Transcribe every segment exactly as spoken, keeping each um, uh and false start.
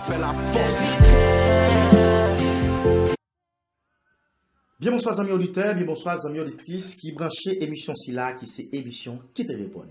Fè la fòs. Byen bonswa zanmi oditè, byen bonswa zanmi oditris ki branche emisyon sila ki se emisyon Kite Reponn.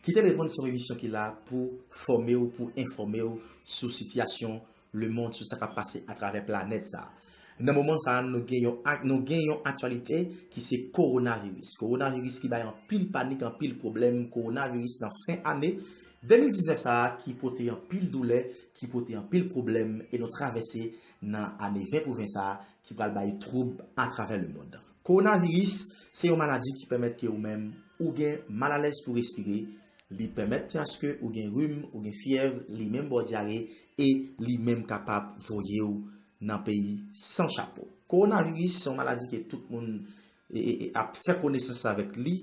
Kite Reponn se yon emisyon ki la pou fòme w, pou enfòme w sou sitiyasyon lemonn, sou sa k ap pase atravè planèt sa a. Nan moman sa a, nou gen yon, ak- nou gen yon aktyalite ki se kowonaviris. Kowonaviris ki bay anpil panik, anpil pwoblèm. Kowonaviris nan fen ane de mil diznèf sa a ki pote anpil doulè, ki pote anpil pwoblèm e nou travèse nan ane ven pou ven sa a ki pral bay twoub atravè lemonn. Kowonaviris se yon maladi ki pèmèt ke ou menm ou gen malalèz pou respire, li pèmèt aske ou gen rim, ou gen fyèv, li menm ba w dyare e li menm kapab voye w nan peyi san chapo. Kowonaviris se yon maladi ke tout moun e, e, e, ap fè konesans avèk li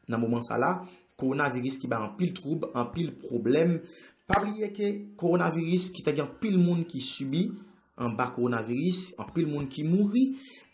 nan moman sa la. Kowonaviris ki bay anpil twoub, anpil pwoblèm. Pa bliye ke kowonaviris ki te gen anpil moun ki sibi anba kowonaviris, anpil moun ki mouri.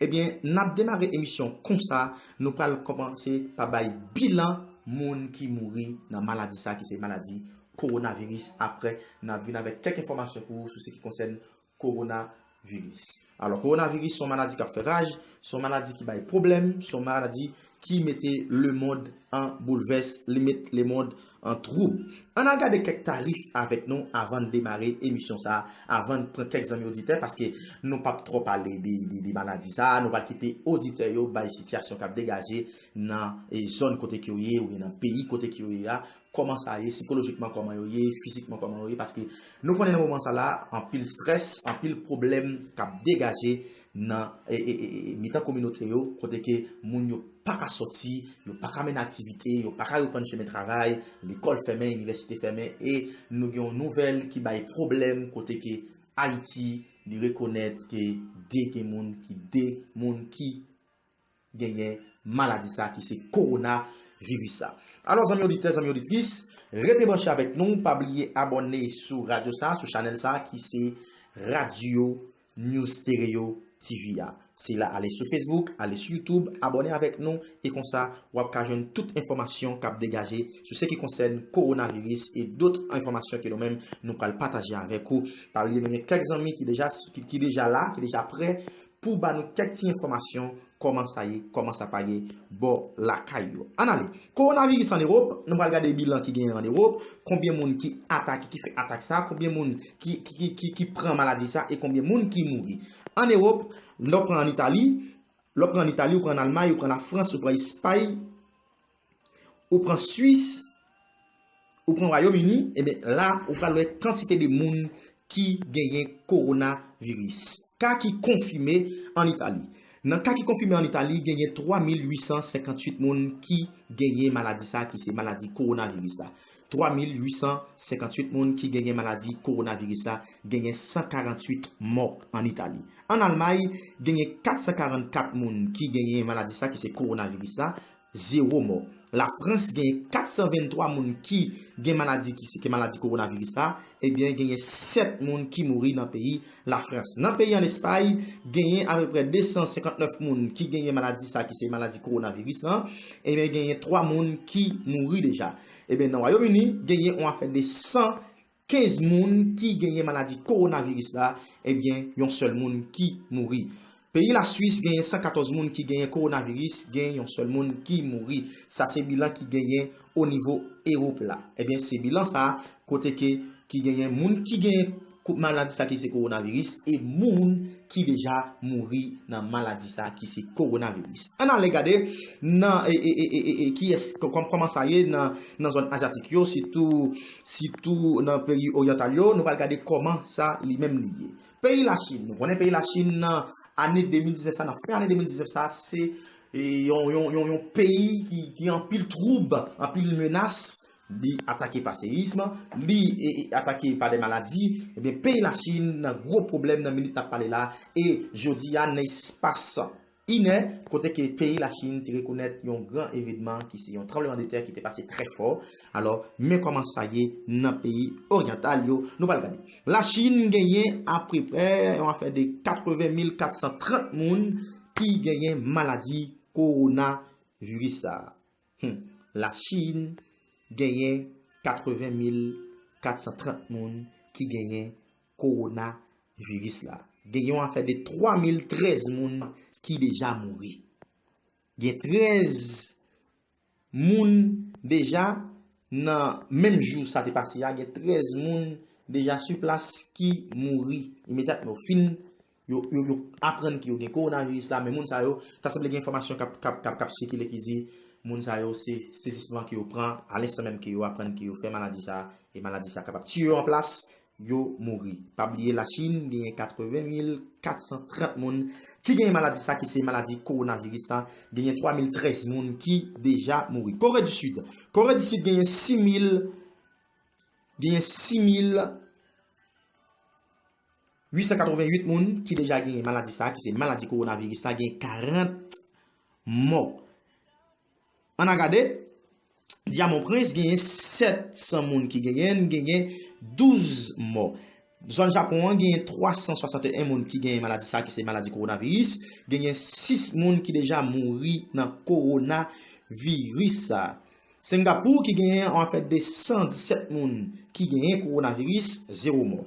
Ebyen, n ap demare emisyon konsa, nou pral kòmanse pa bay bilan moun ki mouri nan maladi sa ki se maladi kowonaviris. Apre, n ap vin avèk kèk enfòmasyon pou ou sou se ki konsèn kowonaviris. Alò, kowonaviris se yon maladi k ap fè raj, se yon maladi ki bay pwoblèm, se yon maladi ki mete lemonn an boulvès, li met lemonn an twoub. Ann al gade kèk tarif avèk nou avan n demare emisyon sa a, avan n pran kèk zanmi oditè, paske nou p ap twò pale de, de, de maladi sa a, nou pral kite oditè yo bay sitiyasyon k ap degaje nan e, zòn kote ke yo ye, oubyen nan peyi kote ke yo ye a, kòman sa ye, sikolojikman kòman yo ye, fizikman kòman yo ye, paske nou konnen nan moman sa la, anpil strès, anpil pwoblèm k ap degaje nan e, e, e, e, mitan kominote yo, kote ke moun yo pa ka sòti, yo pa ka mennen aktivite, yo pa ka reprann chemen travay, lekòl fèmen, inivèsite fèmen, e nou gen yon nouvèl ki bay pwoblèm kote ke Ayiti, li rekonèt ke de gen moun ki, de moun ki genyen maladi sa ki se kowonaviris sa. Alò, zanmi oditè, zanmi oditris, rete branche avèk nou. Pa bliye abòne sou radyo sa, sou chanèl sa ki se Radyo New Stereo T V a. Se la, ale sou Facebook, ale sou YouTube, abòne avèk nou, e konsa, w ap ka jwenn tout enfòmasyon k ap degaje sou se ki konsèn kowonaviris e dòt enfòmasyon ke nou menm nou pral pataje avèk ou. Pa bliye, nou gen kèk zanmi ki deja, ki, ki deja la, ki deja prè pou ba nou kèk ti enfòmasyon, kòman sa ye, kòman sa pa ye bò lakay yo. Ann ale. Kowonaviris ann Ewòp, nou pral gade bilan ki genyen ann Ewòp, konbyen moun ki atake, ki fè atak sa, konbyen moun ki, ki, ki, ki, ki pran maladi sa, e konbyen moun ki mouri. Ann Ewòp, lè w pran ann Itali, lè w pran ann Itali, ou pran ann Almay, ou pran Lafrans, ou pran Espay, ou pran Swis, ou pran Wayòm Ini, ebyen, la, ou pral wè kantite de moun ki genyen kowonaviris. Ka ki konfime ann Itali. Nan ka ki konfime ann Itali, genyen twa mil uit san senkantuit moun ki genyen maladi sa, ki se maladi kowonaviris la. Twa mil uit san senkantuit moun ki genyen maladi kowonaviris la, genyen san karantuit mò ann Itali. Ann Almay, genyen kat san karannkat moun ki genyen maladi sa, ki se kowonaviris la, zewo mò. Lafrans genyen kat san venntwa moun ki gen maladi ki se ke maladi kowonaviris la, ebyen genyen sèt moun ki mouri nan peyi Lafrans. Nan peyi ann Espay, genyen apeprè de san senkantnèf moun ki genyen maladi sa ki se maladi kowonaviris lan, ebyen genyen twa moun ki mouri deja. Ebyen nan Wayòm Ini, genyen yon afè de san kenz moun ki genyen maladi kowonaviris la, ebyen, yon sèl moun ki mouri. Peyi Laswis genyen san katòz moun ki genyen kowonaviris, gen yon sèl moun ki mouri. Sa se bilan ki genyen o nivo Ewòp la. Ebyen, se bilan sa a, kote ke, ki genyen moun ki genyen kou-, maladi sa ki se kowonaviris e moun ki deja mouri nan maladi sa ki se kowonaviris. Ann ale gade nan, e, e, e, e, e, e, kiyès, kò-, kòm, kòman sa ye nan, nan zòn azyatik yo, sitou, sitou nan peyi oryantal yo, nou pral gade kòman sa li menm li ye. Peyi Lachin, nou konnen peyi Lachin nan ane de mil diznèf sa, nan fen ane de mil diznèf sa, se, e, yon, yon, yon, yon peyi ki, ki anpil twoub, anpil menas, li atake pa seyism, li, e, e, atake pa de maladi, ebyen, peyi Lachin nan gwo pwoblèm nan minit n ap pale la, e jodi a nan espas inè, kote ke peyi Lachin te rekonèt yon gran evenman ki se yon tranblemanntè ki te pase trè fò. Alò, men kòman sa ye nan peyi oryantal yo, nou pral gade. Lachin genyen apeprè yon afè de katreven mil kat san trant moun ki genyen maladi kowonaviris sa. Hmm. Lachin genyen katreven mil kat san trant moun ki genyen kowonaviris la. Genyen yon afè de twa mil trèz moun ki deja mouri. Gen trèz moun deja nan menm jou sa te pase a, gen trèz moun deja sou plas ki mouri imedyatman yo fin, yo, yo, yo aprann ke yo gen kowonaviris la, men moun sa yo, ta sanble gen enfòmasyon k ap, k ap, k ap, k ap sikile ki di moun sa yo se sezisman ke yo pran alenstan menm ke yo aprann ke yo fè maladi sa, e maladi sa kapab tiye yo an plas, yo mouri. Pa bliye Lachin genyen katreven mil kat san trant moun ki genyen maladi sa ki se maladi kowonaviris la, genyen twa mil trèz moun ki deja mouri. Kore di Sid, Kore di Sid genyen sis mil, genyen sis mil uit san katreven uit moun ki deja genyen maladi sa ki se maladi kowonaviris la, genyen karant mò. Ann al gade, Dyamon Prens genyen sèt san moun ki genyen l, genyen douz mò. Zòn Japon an genyen twa san swasanteyen moun ki genyen maladi sa ki se maladi kowonaviris, genyen sis moun ki deja mouri nan kowonaviris sa. Sengapou ki genyen yon afè de san disèt moun ki genyen kowonaviris, zewo mò.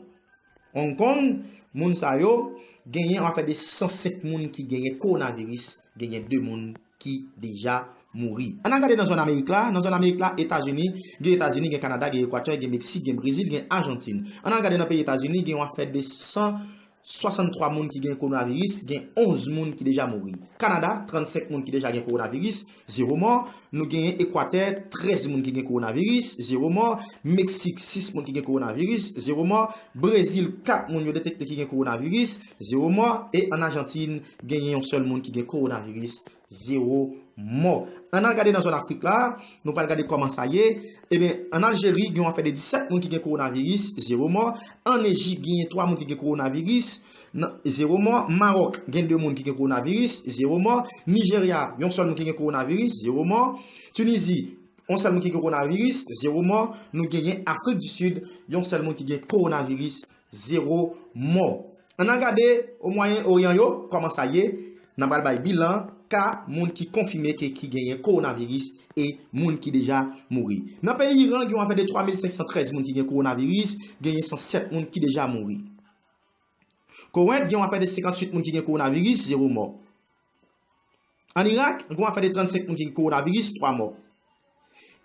Hong Kong, moun sa yo genyen yon afè de san senk moun ki genyen kowonaviris, genyen de moun ki deja mouri. Ann al gade nan zòn Amerik la, nan zòn Amerik la, Etazini, gen Etazini, gen Kanada, gen Ekwatè, gen Meksik, gen Brezil, gen Ajantin. Ann al gade nan peyi Etazini, gen yon afè de san swasanntwa moun ki gen kowonaviris, gen onz moun ki deja mouri. Kanada, trannsenk moun ki deja gen kowonaviris, zewo mò. Nou genyen Ekwatè, trèz moun ki gen kowonaviris, zewo mò. Meksik, sis moun ki gen kowonaviris, zewo mò. Brezil, kat moun yo detekte ki gen kowonaviris, zewo mò. E ann Ajantin, genyen yon sèl moun ki gen kowonaviris, zewo mò. Ann al gade nan zòn Afrik la, nou pral gade kòman sa ye. Ebyen, ann Aljeri, gen yon afè de disèt moun ki gen kowonaviris, zewo mò. Ann Ejip, genyen twa moun ki gen kowonaviris, nan, zewo mò. Mawòk, gen de moun ki gen kowonaviris, zewo mò. Nijerya, yon sèl moun ki gen kowonaviris, zewo mò. Tinizi, yon sèl moun ki gen kowonaviris, zewo mò. Nou genyen Afrik di Sid, yon sèl moun ki gen kowonaviris, zewo mò. Ann al gade o Mwayen Oryan yo, kòman sa ye. N a pral bay bilan ka moun ki konfime ke ki genyen kowonaviris e moun ki deja mouri. Nan peyi Iran, gen yon afè de twa mil senk san trèz moun ki gen kowonaviris, genyen san sèt moun ki deja mouri. Kowent, gen yon afè de senkanntuit moun ki gen kowonaviris, zewo mò. Ann Irak, gen yon afè de trannsenk moun ki gen kowonaviris, twa mò.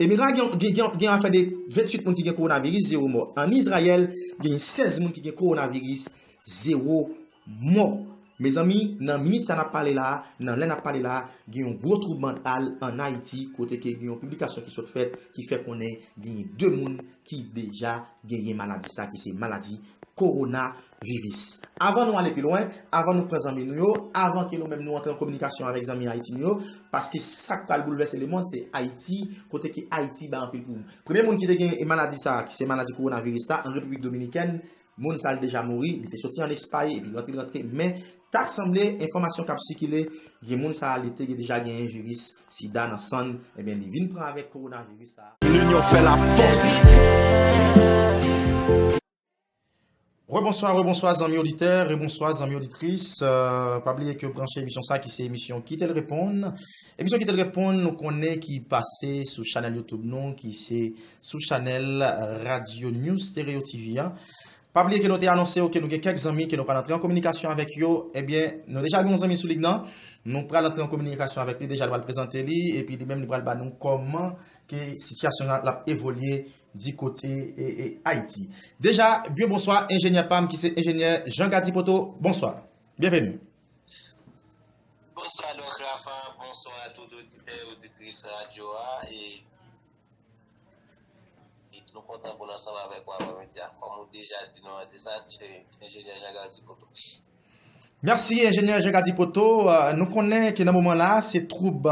Emira gen, gen, gen, gen afè de venntuit moun ki gen kowonaviris, zewo mò. Ann Izrayèl, gen sèz moun ki gen kowonaviris, zewo mò. Mezanmi, nan minit sa n ap pale la a, nan lè n ap pale la a, gen yon gwo twoub mantal ann Ayiti, kote ke gen yon piblikasyon ki sot fèt, ki fè konnen gen de moun ki deja genyen maladi sa, ki se maladi kowonaviris. Avan nou ale pi lwen, avan nou pran zanmi nou yo, avan ke nou menm nou antre an kominikasyon avèk zanmi Ayiti nou yo, paske sa k pral boulvèse lemonn, se Ayiti, kote ke Ayiti bay anpil pwoblèm. Premye moun ki te gen maladi sa, ki se maladi kowonaviris la, an Repiblik Dominikèn, moun sa l deja mouri, li te soti ann Espay, epi rantre, rantre, men ta sanble, enfòmasyon k ap sikile, gen moun sa, li te deja genyen viris sida nan san l, ebyen, li vin pran avèk kowonaviris sa. L'union fait la force. Rebonswa, rebonswa, zanmi oditè, rebonswa, zanmi oditris. Euh, pa bliye ke w branche emisyon sa ki se emisyon Kite l reponn. Emisyon Kite l reponn, nou konnen ki pase sou chanèl YouTube nou, ki se sou chanèl Radio News Stereo T V an. Pa bliye ke nou te anonse w ke nou gen kèk zanmi ke nou pral antre an kominikasyon avèk yo. Ebyen, nou deja gen yon zanmi sou liy nan. Nou pral antre an kominikasyon avèk li. Deja, l pral prezante li. Epi li menm, li pral ba nou kòman ke sitiyasyon an l ap evolye di kote e, e, Ayiti. Deja, byen bonswa, enjenyè pa m ki se enjenyè Jean Gady Poto. Bonswa. Byenveni. Bonswa, Dòk Rafa. Bonswa a tout oditè, oditris radyo a. E nou kontan pou n ansanm avèk ou avèmidi a. Kòm ou deja di nou an deja, se enjenyè Jean Gady Poto. Mèsi, enjenyè Jean Gady Poto. Euh, nou konnen ke nan moman la, se twoub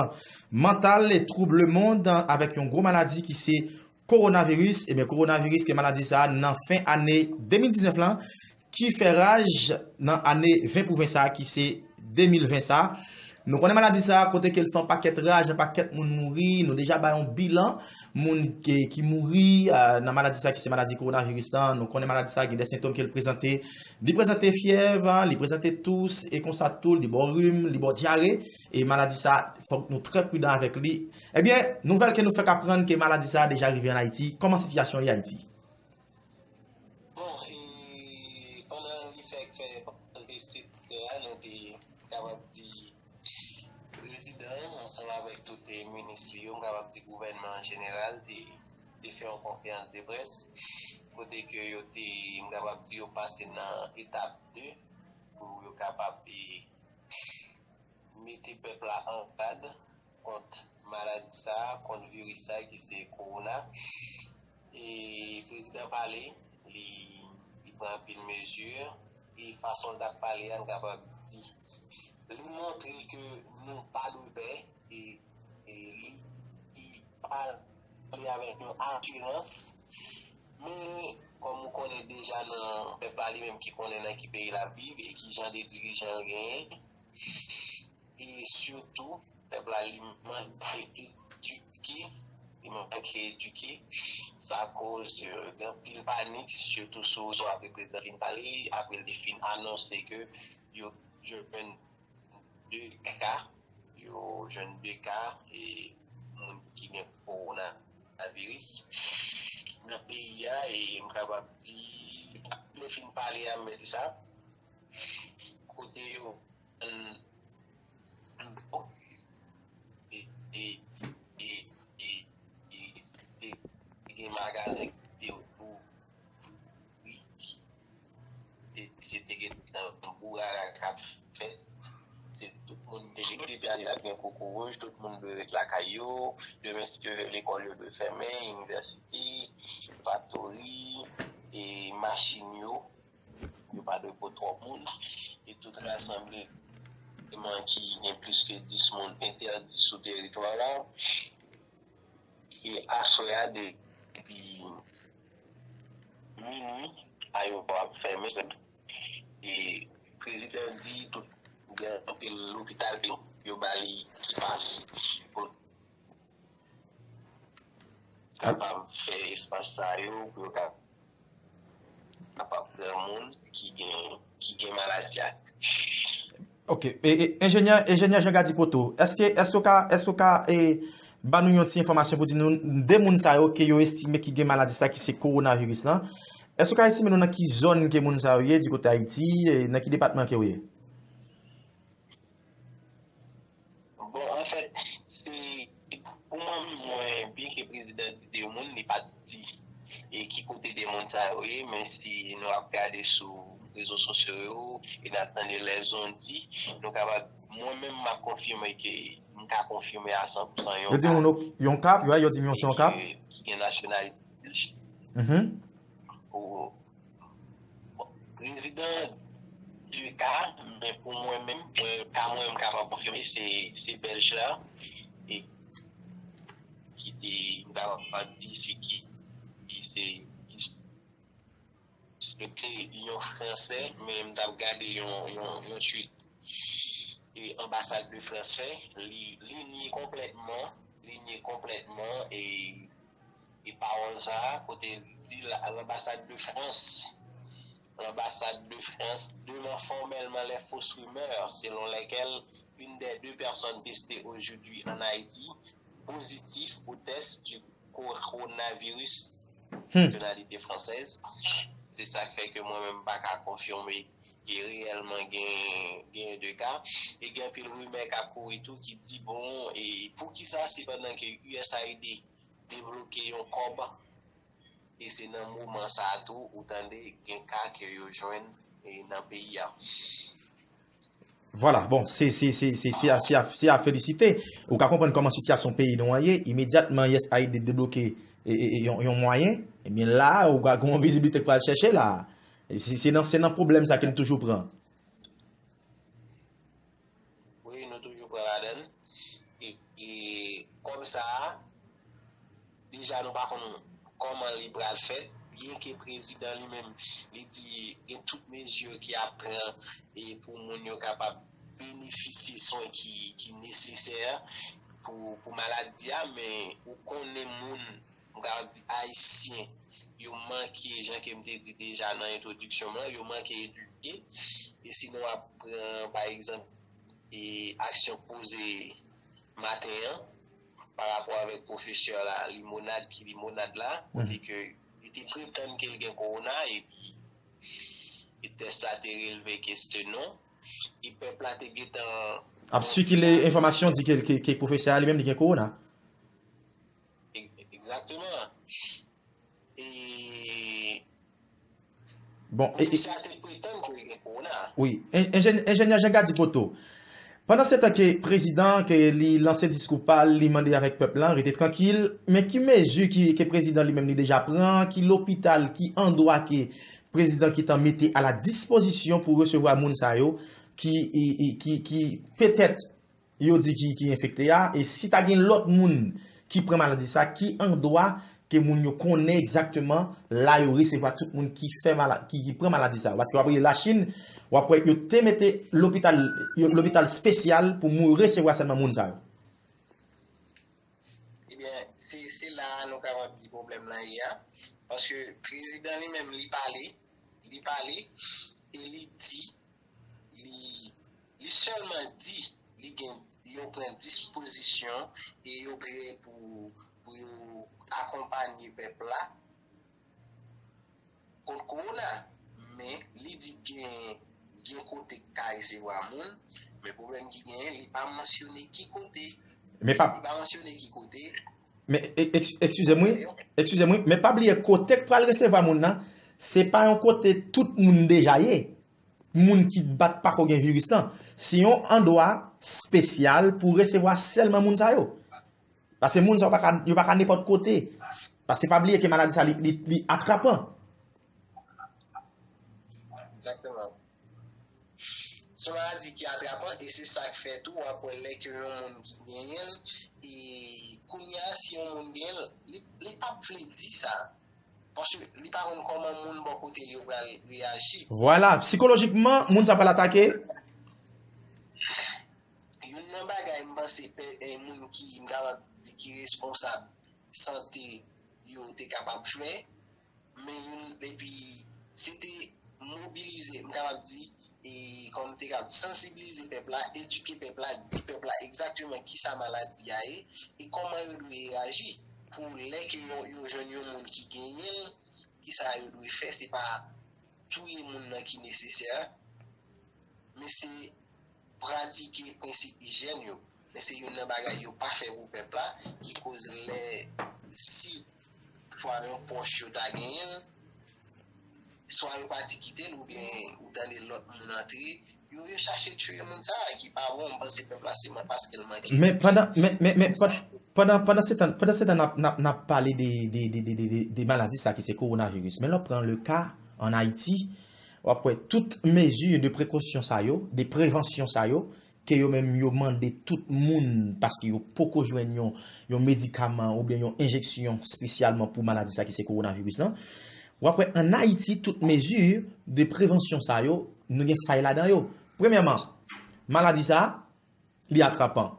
mantal e twoub lemonn avèk yon gwo maladi ki se kowonaviris. Ebyen, kowonaviris ke maladi sa a nan fen ane de mil diznèf lan, ki fè raj nan ane ven pou ven sa a, ki se de mil ven sa a. Nou konnen maladi sa a, kote ke l fè yon pakèt raj, yon pakèt moun mouri, nou deja bay yon bilan moun ke, ki mouri, euh, nan maladi sa a, ki se maladi kowonaviris lan. Nou konnen maladi sa a gen de sentòm ke l prezante. Li prezante fyèv, li prezante tous, e konsa tou, li ba w rim, li ba w dyare. E maladi sa a, fòk nou trè pridan avèk li. Ebyen, nouvèl ke nou fèk aprann ke maladi sa a deja rive ann Ayiti. Kòman sitiyasyon ye Ayiti? Bon, e, fè pral te sèt tè a, nou te kapab di prezidan an, ansanm avèk tout, eh, minis li yo, m kapab di gouvènman an jeneral, te, te fè yon konferans de près, kote ke yo te, m kapab di, yo pase nan etap de, pou yo kapab, eh, mete pèp la an gad kont maladi sa a, kont viris sa a ki se kowona. E prezidan pale, li, li pran anpil mezi, e fason l t ap pale a, n kapab di, li montre ke nou pa dwe pè, e, e li, li pale avèk yon asirans, men kòm ou konnen deja nan pèp la li menm ki konnen nan ki peyi l ap viv e ki jan de dirijan l genyen, e sitou, pèp la li manke edike, li manke edike, sa koz, eh, gen anpil panik, sitou sou rezo apre prezidan fin pale, apre li fin anonse ke yo jwenn de ka, yo jwenn de ka, e moun ki gen kowonaviris nan peyi a, e m kapab di, apre yo fin pale a, m mete sa, kote yo, e, e, e, e, e, e, te gen magazen ki te ouvri, e se te gen tanbou raga k ap fèt. Se tout moun te, depi ane la gen koko wouj, tout moun dwe ret lakay yo, demen si Dye vle lekòl yo dwe fèmen, inivèsite, faktori, e machin yo, yo pa dwe pot twòp moun, e tout rasanbleman ki gen plis ke dis moun entèdi sou teritwa la. E aswè a, depi minwi, ayewopò ap fèmen. E prezidan di tout, gen anpil lopital yo, yo ba li espas pou kapab fè espas sa yo, pou yo ka, kapab pran moun ki gen, ki gen maladi a. Ok. E, e, enjenyè, enjenyè Jean Gady Poto, èske, èske w ka, èske w ka, e, ban nou yon ti enfòmasyon pou di nou de moun sa yo ke yo estime ki gen maladi sa ki se kowonaviris lan? Èske w ka estime nou nan ki zòn ke moun sa yo ye, di kote Ayiti, e, nan ki depatman ke w ye? Bon, anfèt, se, pou mwen menm, mwen, byenke prezidan di de moun, li pa t di e ki kote de moun sa yo ye, men si nou ap gade sou rezo sosyo yo, e n ap tande lèzondi, nou kapab, mwen menm, m ap konfime ke, m ka konfime a san pou san yon ka. Yo di moun yon ka, yo, yo di m yon se yon ka? Ki gen nasyonalite. Mhm. Pou, bon, prezidan de ka, men pou mwen menm, mwen, ka mwen, m kapab konfime, se, se Bèlj la, e ki te, m kapab di, se ki, ki se, ki se te yon Fransè, men m t ap gade yon, yon, yon tweet e anbasad de Frans fè, li, li nye konplètman, li nye konplètman e, e pawòl sa a, kote l di la, l'ambassade de France, l'ambassade de France dément formellement les fausses rumeurs selon lesquelles une des deux personnes testées aujourd'hui en Haïti positif au test du coronavirus, hmm, nationalité française. Se sa k fè ke mwen menm m pa ka konfime ke reyèlman gen, gen de ka. E gen anpil rimè k ap kouri tou ki di, bon, e poukisa se pandan ke U S A I D debloke yon kòb, e se nan moman sa a tou ou tande gen ka ke yo jwenn, e nan peyi a. Vwala, bon, se, se, se, se, se a, se a, se a felisite. Ou ka konprann kòman sitiyasyon peyi nou an ye. Imedyatman, U S A I D debloke, e, e, e, yon, yon mwayen, ebyen la, ou ka gen yon vizibilite k pral chèche la. E se, se nan, se nan pwoblèm sa ke n toujou pran. Wi, nou toujou pran ladan l. E, e kòb sa a, deja nou pa konn kòman li pral fèt, byenke prezidan li menm, li di gen tout mezi ki ap pran e pou moun yo kapab benefisye swen ki, ki nesesè pou, pou maladi a, men ou konnen moun, m ka di ayisyen, yo manke, jan ke m te di deja nan entwodiksyon mwen, yo manke edike. E si nou ap pran, pa egzanp, e aksyon k poze maten an, pa rapò avèk pwofesè la, limonad ki limonad la, kote ke li te pretann ke l gen kowona, epi e tès la te relve ke se te non, e pèp la te gentan Ap sikile enfòmasyon di ke, ke, ke pwofesè a li menm li gen kowona. Egzakteman. E Bon, e, e, pwofesè a te pretann ke li gen kowona. Wi, en- enjen- enjenyè Jean Gady Poto. Pandan se tan ke prezidan ke li lanse diskou pa l, li mande avèk pèp la rete trankil, men ki mezi ki ke prezidan li menm li deja pran, ki lopital, ki andwa ke prezidan ki tan mete a la dispozisyon pou resevwa moun sa yo ki, i- i- ki, ki petèt yo di ki, ki enfekte a, e si ta gen lòt moun ki pran maladi sa, ki andwa ke moun yo konnen egzakteman la yo resevwa tout moun ki fè mala, ki, ki pran maladi sa. Paske w ap rele Lachin, w ap wè yo te mete lopital, yo- lopital espesyal pou moun resevwa sèlman moun sa yo. Ebyen, se se la a nou kapab di pwoblèm lan ye a. Paske prezidan li menm li pale, li pale e li di, li li sèlman di li gen yo pran dispozisyon e yo prè pou pou yo akonpanye pèp la kont kowona. Men li di gen gen kote k ka resevwa moun, men pwoblèm ki genyen, li pa mansyone ki kote. Men pa Li pa mansyone ki kote. Men e- eks- eskize m wi, eskize m wi, men pa bliye kote k pral resevwa moun nan, se pa yon kote tout moun deja ye. Moun ki bat pako gen viris lan. Se yon andwa espesyal pou resevwa sèlman moun sa yo. Paske moun sa yo pa ka, yo pa ka nenpòt kote. Paske pa bliye ke maladi sa li, li, li atrapan. Egzakteman. Se yon maladi ki atrapan e se sa k fè tou w ap wè lè ke yon moun ki genyen l, e kounye a si yon moun genyen l, li, li p ap vle di sa. Paske li pa konn kòman moun bò kote li yo pral reyaji. Vwala, sikolojikman, moun sa pral atake. Youn nan bagay m panse pè- eh, moun ki m kapab di ki responsab sante yo te kapab fè, men youn epi se te mobilize, m kapab di, e kòm te kapab sansibilize pèp la, edike pèp la, di pèp la egzakteman kisa maladi a ye e kòman yo dwe reyaji pou lè ke yo, yo jwenn yon moun ki genyen l, kisa yo dwe fè, se pa touye moun nan ki nesesè, men se pratike prensip ijyèn yo. Men se youn nan bagay yo pa fè pou pèp la, ki koz lè si fwa yon pwòch yo ta genyen l, swa yo pati kite l oubyen ou tande lòt moun antre, yo, yo chache tchwe moun sa a ki pa bon, m panse pèp la se man- paske l manke. Men pandan, men, men, men, pan- pandan, pandan se tan, pandan se tan n ap, n ap, n ap pale de, de, de, de, de, de, de maladi sa ki se kowonaviris, men lè w pran le ka an Ayiti, w ap wè tout mezi de prekosyon sa yo, de prevansyon sa yo, ke yo menm yo mande tout moun paske yo poko jwenn yon, yon medikaman oubyen yon enjeksyon espesyalman pou maladi sa ki se kowonaviris lan. W ap wè an Ayiti tout mezi de prevansyon sa yo, nou gen fay ladan yo. Premyèman, maladi sa, li atrapan.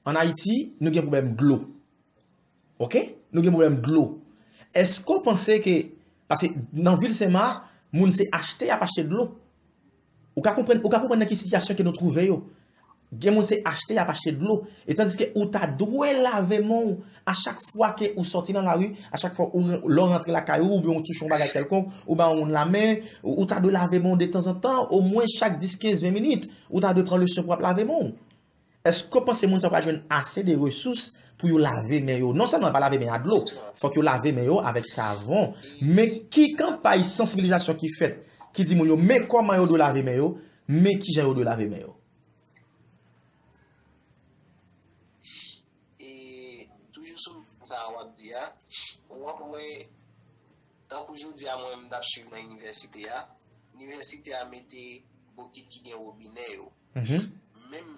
An Ayiti, nou gen pwoblèm dlo. Oke? Nou gen pwoblèm dlo. Èske w panse ke, paske nan vil Senmak, moun se achte y ap achte dlo. Ou ka konprann, ou ka konprann nan ki sitiyasyon ke nou twouve yo. Gen moun se achte y ap achte dlo. E tandiske ou ta dwe lave men w a chak fwa ke ou sòti nan lari, a chak fwa ou, lè w rantre lakay ou, oubyen ou touche yon bagay kèlkonk, ou ba yon moun lamen, ou, ou ta dwe lave men w detanzantan, omwen chak dis, kenz, ven minit, ou ta dwe pran le swen pou w ap lave men w. Èske w panse moun sa yo pral jwenn ase de resous pou yo lave men yo? Non sèlman pa lave men yo a dlo, fòk yo lave men yo avèk savon. Men ki kanpay sansibilizasyon ki fèt ki di moun yo men kòman yo dwe lave men yo, men kijan yo dwe lave men yo? E toujou sou sa w ap di a, w ap wè, tankou jodi a mwen menm m t ap swiv nan inivèsite a, inivèsite a mete bokit ki gen wobinè yo. Mhm. Menm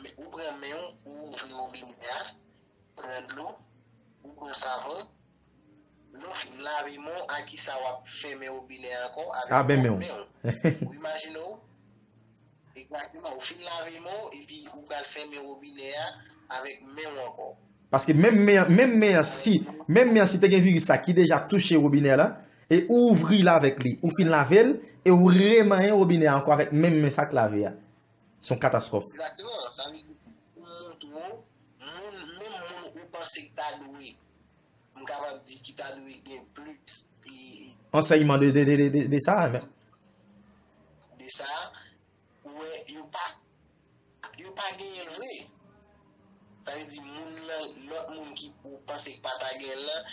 men- ou pran men w, ou ouvri wobinè a, pran dlo, ou pran savon, lè w fin lave men w, a kisa w ap fèmen wobinè a ankò? Avèk Avèk men w. Men w. Ou imajine w? Egzakteman, ou fin lave men w, epi ou pral fèmen wobinè a avèk men w ankò. Paske menm men, menm men an si, menm men an si te gen viris la ki deja touche wobinè la, e ou ouvri l avèk li, ou fin lave l, e ou remanyen wobinè a ankò avèk menm men sa k lave a. Se yon katastwòf. Egzakteman, sa vle di pou montre w, moun, menm moun ou panse ki ta dwe, m kapab di ki ta dwe gen plis e, Ansèyman de, de, de, de, de, de sa, men. sa, ou wè, yo pa, yo pa genyen l vre. Sa vle di, moun nan, lòt moun ki ou panse k pa ta genyen l lan,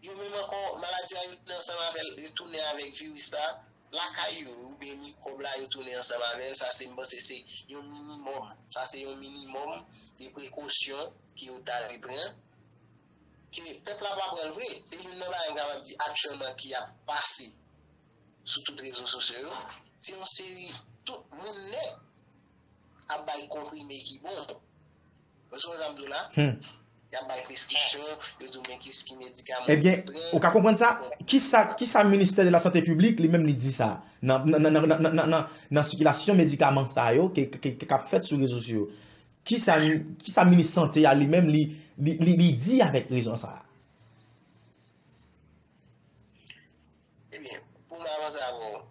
yo menm ankò, maladi a yo tounen ansanm avè l, yo tounen avèk viris la, lakay yo, oubyen mikwòb la, yo tounen ansanm avè l. Sa se, m panse se yon minimòm. Sa se yon minimòm de prekosyon ke yo ta dwe pran, ke pèp la pa pran l vre. E youn nan bagay m kapab di aktyèlman ki ap pase sou tout rezo sosyo yo, se yon seri, tout moun nèt ap bay konprime ki bon. Ou konprann sa m di w la? Hmm. Y ap bay preskripsyon, yo di w men ki, ki medikaman pou w pran. Ou ka konprann sa? Kisa, kisa Ministè de la Sante Piblik li menm li di sa nan, nan, nan sikilasyon medikaman sa yo ke, ke, ke, k ap fèt sou rezo sosyo yo? Kisa, kisa minis sante a li menm li, li, li, li di avèk rezon sa a? Ebyen, pou m avanse avè w,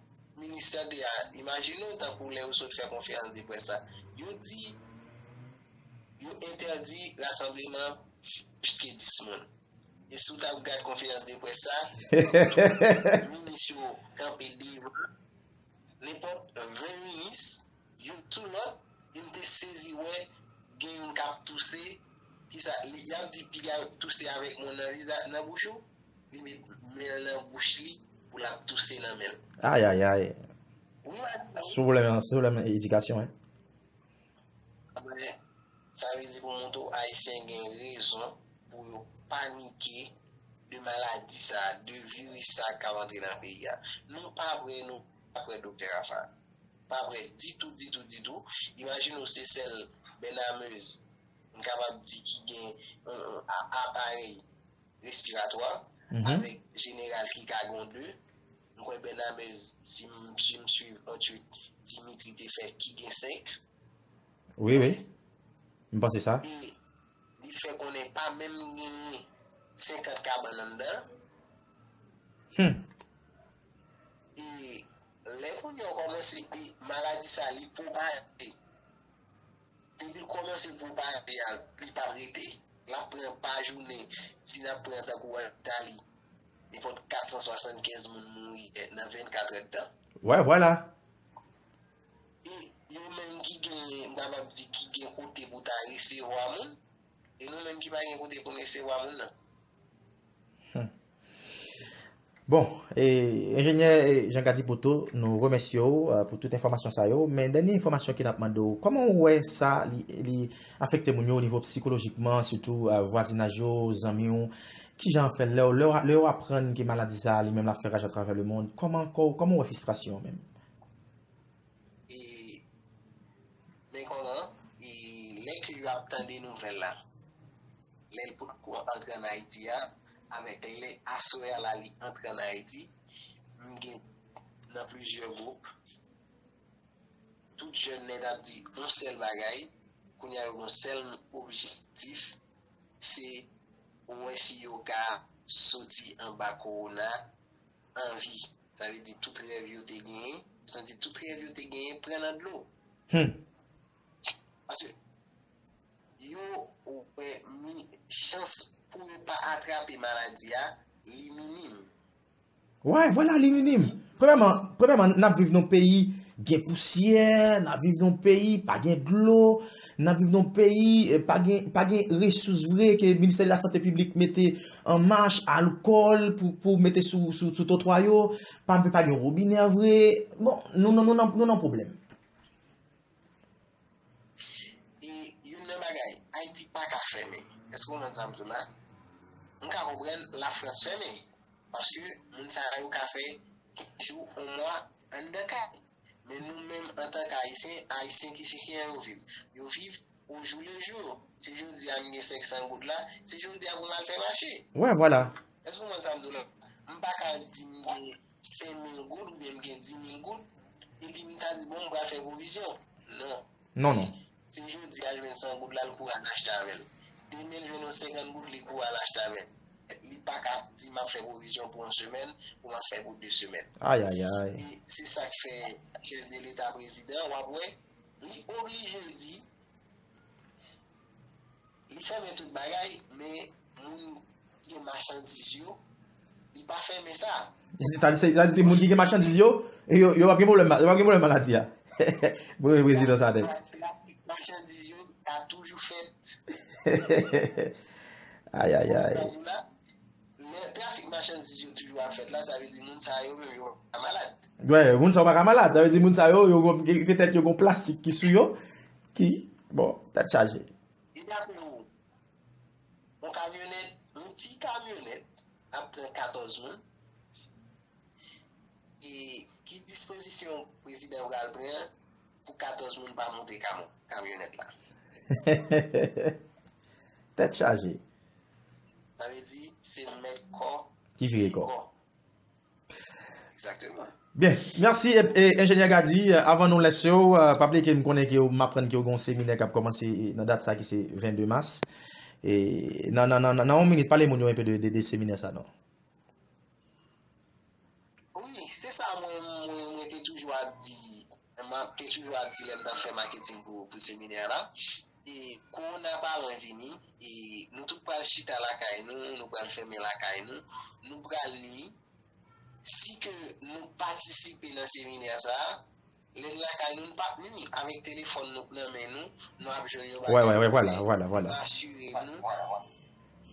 minis sante a, imajine w tankou lè yo sot fè konferans de près la, yo di yo entèdi rasanbleman plis ke dis moun. E si w t ap gad konferans de près la, tout minis yo kanpe devan, nenpòt ven minis, youn sou lòt, e m te sezi wè gen youn k ap touse, kisa, li, y ap di piga touse avèk mwen nan vizaj, nan bouch ou, li met men l nan bouch li pou l ap touse nan men l. Ayayay. Ou imajine w. Sou pwoblèm, sou pwoblèm edikasyon, wi. Ebyen, sa vle di pou montre w Ayisyen gen rezon pou yo panike de maladi sa, de viris sa k ap antre nan peyi a. Nou pa prè, nou pa prè, Doktè Rafa. Pa prè ditou, ditou, ditou. Imajine w se sèl Bernamez, m kapab di ki gen yon, yon a-, aparèy respiratwa, mhm, avèk jeneral ki ka gen de. M kwè Bernamez, si m, si m swiv yon tweet Dimitri te fè ki gen senk. Wi, wi. M panse sa. E li fè konnen pa menm genyen senkant kabann anndan. Hmm. E lè kounye a w kòmanse, e maladi sa, li pwopaje. Depi l kòmanse pwopaje a, li p ap rete. L ap pran pa jounen, si n ap pran tankou an Itali, nenpòt kat san swasannkenz moun mouri nan vennkat èdtan. Wè, vwala. E yo menm ki gen, m kapab di, ki gen kote pou ta resevwa moun, e nou menm ki pa gen kote pou n resevwa moun nan. Hmm. Bon, e, enjenyè, e, Jean Gady Poto, nou remèsye w, e, pou tout enfòmasyon sa yo. Men dènye enfòmasyon ke n ap mande w, kòman w wè sa li, li afekte moun yo o nivo sikolojikman, sitou, e, vwazinaj yo, zanmi w? Kijan w fè lè w, lè w, lè w aprann ke maladi sa a li menm l ap fè raj atravè lemonn? Kòman, kò-, kòman w wè fristrasyon w menm? E, men kòman, e, lè ke yo ap tande nouvèl la, lè l potko antre ann Ayiti a, avèk lè aswè a la li antre ann Ayiti, m gen nan plizyè gwoup, tout jèn nèt ap di yon sèl bagay, kounye a yo gen yon sèl objektif, se wè si yo ka soti anba kowona an vi. Sa vle di tout rèv yo te genyen, yo santi tout rèv yo te genyen pran nan dlo. Hmm. Paske yo wè mi-, chans pou yo pa atrape maladi a, li minim. Wè, vwala, li minim. Premyèman, premyèman, n ap viv nan yon peyi gen pousyè, n ap viv nan yon peyi pa gen dlo, n ap viv nan yon peyi, e, pa gen, pa gen resous vre ke Ministè de la Sante Piblik mete an mach, alkòl pou, pou mete sou, sou, sou twotwa yo, pa, pa gen wobinè vre. Bon, nou, nou, nou, nan, nou nan pwoblèm. E youn nan bagay, Ayiti pa ka fèmen. Èske w konprann sa m di w la? M ka konprann Lafrans fèmen, paske moun sa yo ka fè kenz jou, yon mwa anndan kay. Men nou menm, antanke Ayisyen, Ayisyen ki, ki jan yo viv? Yo viv au jour le jour. Si jodi a m gen senk san goud la, se jodi a pou m al fè mache. Wè, vwala. Èske w konprann sa m di w la? M pa ka di m gen senk mil goud oubyen m gen dis mil goud, epi m ta di, bon, m pral fè pwovizyon. Non. Non, non. Si, si jodi a l jwenn san goud la, l kouri al achte avè l. Demen l jwenn yon senkant goud, li kouri al achte avè l. Li pa ka di, m ap fè pwovizyon pou yon semèn, pou m ap fè pou de semèn. Ayayay. E se sa k fè chèf de leta, prezidan, w ap wè, li oblije di, li fèmen tout bagay, men moun ki gen machandiz yo, Li pa fèmen sa. Sa di se, sa di se moun ki gen machandiz yo, yo, yo p ap gen pwoblèm, yo p ap gen pwoblèm maladi a. Pou prezidan sa tèt. Trafik machandiz yo ka toujou fèt. Ay, ay, ay. Sa w la, men trafik machandiz yo toujou ap fèt la, sa vle di moun sa yo menm yo pa malad. Wè, moun sa yo pa ka malad. Sa vle di moun sa yo, yo gon, petèt yo gon plastik ki sou yo, ki, bon, tèt chaje. E dapre ou, yon kamyonèt, yon ti kamyonèt ap pran katòz moun. E ki dispozisyon prezidan pral pran pou katòz moun pa monte kam-, kamyonèt la? Tèt chaje. Sa vle di, se mèt kò ki vire kò. Egzakteman. Byen, mèsi, e, e, enjenyè Gady. Avan nou lèse w, e, pa bliye ke m konnen ke w, m aprann ke w gen yon seminè k ap kòmanse, e, nan dat sa ki se vennde mas. E, nan, nan, nan, nan, nan yon minit, pale moun yo enpe de, de, de seminè sa non. Wi, se sa mwen, mwen, mwen te toujou ap di, m ap, te toujou ap di lè m t ap fè maketing pou, pou seminè a la. E kowona pa lwen vini, e nou tout pral chita lakay nou, nou pral fèmen lakay nou, nou pral nwi. Si ke nou patisipe nan seminè sa a, lè n lakay nou, n p ap nwi. Avèk telefòn nou k nan men nou, nou ap jwenn yon bagay pou fè, pou asire nou.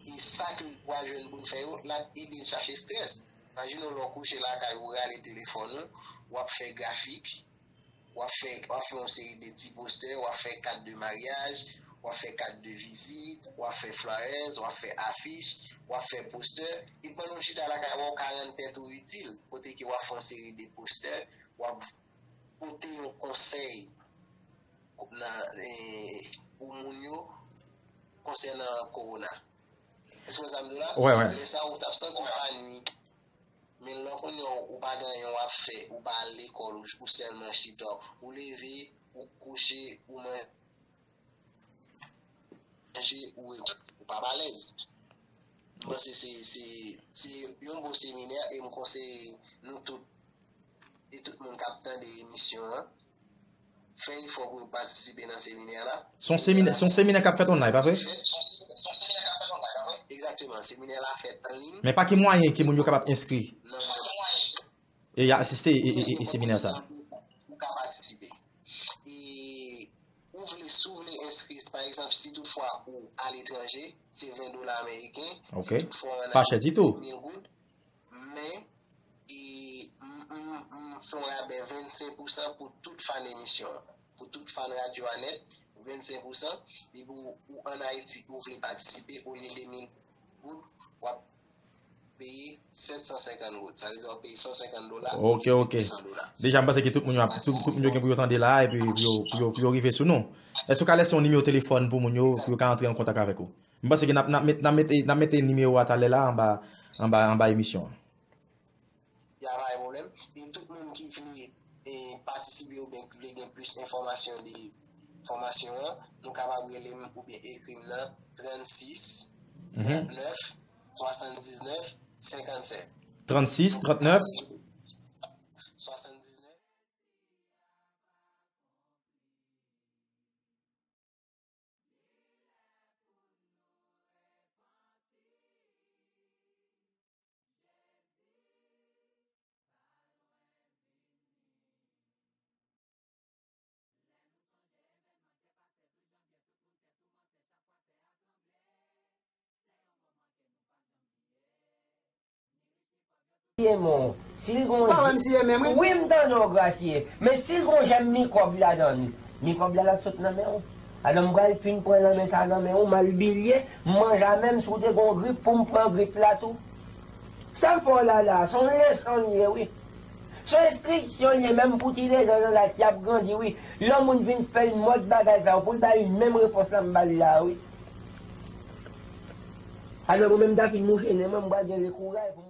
E sa ke nou pral jwenn pou n fè yo, l ap ede n chache estrès. Imajine w lè w kouche lakay ou, w rale telefòn ou, w ap fè grafik, w ap fè, w ap fè yon seri de ti postè, w ap fè kat de maryaj, w ap fè kat de vizit, w ap fè flyers, w ap fè afich, w ap fè postè. E pandan w chita lakay ou, w ka rann tèt ou itil, kote ke w ap fè yon seri de postè, w ap pote yon konsèy nan, e, pou moun yo konsènan kowona. Èske w wè sa m di w la? Wè, wè. Lè sa a, ou t ap santi w pa nwi. Men lè kounye a ou pa gen anyen w ap fè, ou pa al lekòl, ou, ou sèlman chita, ou leve, ou kouche, ou manje, ou, ou p ap alèz. M panse se, se, se yon bon seminè e m konseye nou tout, e tout moun k ap tande emisyon an, fè efò pou yo patisipe nan seminè la. Se yon seminè, se yon seminè k ap fèt online, pa vre? Egzakteman, seminè la fèt an liy. Men pa ki mwayen ke moun yo kapab enskri e asiste e, e, e, e seminè sa? Ou ka patisipe. E ou vle, si w vle enskri, pa egzanp, si toutfwa ou aletranje, se ven dola ameriken. Si toutfwa w ann Ayiti, se mil goud. Men, e, m, m, m fè yon rabè vennsenk pousan pou tout fan emisyon an. Pou tout fan radyo a nèt, vennsenk pousan. Epi ou, ou ann Ayiti, ou vle patisipe, olye de mil goud, w ap peye sèt san senkant goud. Sa vle di w ap peye san senkant dola olye de san dola. Deja, m panse ke tout moun yo ap, tout, tout moun yo gen pou yo tande la, epi pou yo, pou yo, pou yo rive sou nou. Èske w ka lese yon nimewo telefòn pou moun yo, pou yo ka antre an kontak avèk ou? M panse ke n ap, n ap met, n ap mete, n ap mete nimewo a talè la anba, anba, anba emisyon an. Ya, pa gen pwoblèm. E tout moun ki vle, e, patisipe oubyen ki vle gen plis enfòmasyon de fòmasyon an, nou kapab rele m oubyen ekri m nan trannsis, trannèf, swasanndiznèf, senkannsèt. Trannsis, trannèf. Swasanndiznèf. Ye men w. Si l gon... Ou pa wè m siye men m, wi. Wi, m tande w, Grasye. Men si l gon jèm mikwòb ladan l, mikwòb la, l ap sot nan men w. Alò, m pral fin pran nan men sa nan men w, m al bilye, m manje a menm, si w te gon grip pou m pran grip la tou. Sa m fè w la la, se yon leson l ye, wi. Se yon enstriksyon l ye, menm pou ti lezanj-la ki ap grandi, wi. Lè yon moun vin fè l mòd bagay sa yo, pou l ba li menm repons la m ba l la, wi. Alò, mwen menm, m ta fin mouche nen mwen, m pral gen le kouraj pou m